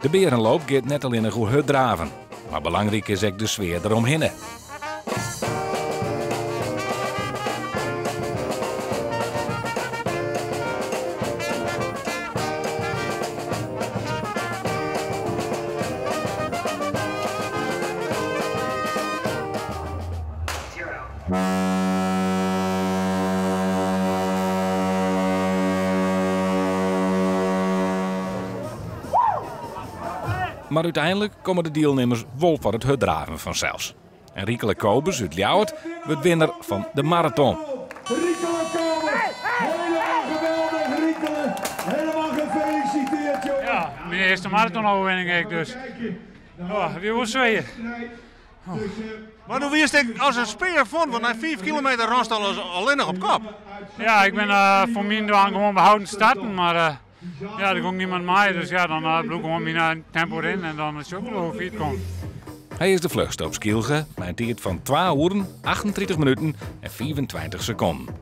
De Berenloop giet net allinnich oer hurddraven, mar belangryk is ek de sfear deromhinne. Mar úteinlik komme de dielnimmers wol foar it hurddraven fansels. En Riekele Kobus út Ljouwert wurdt winner fan de maraton. Riekele Kobus, helemaal geweldig Riekele, helemaal gefeliciteerd jongen. Ja, myn earste maratonoverwinning ek dus. Oh, wie wol swier. Mar doe wiest ek as in spear fuort, want nei 5 kilometer ranst al allinnich op kop. Ja, ik bin foar myn dwaan gewoan behouden starten, mar ja, der gong niemand mei, dus ja, dan bliuw ik gewoan myn tempo rinnen en dan sjoch ik wol hoe fier it komt. Hy is de fluchste op Skylge mei in tiid fan twa oeren, 38 minuten en 25 sekonden.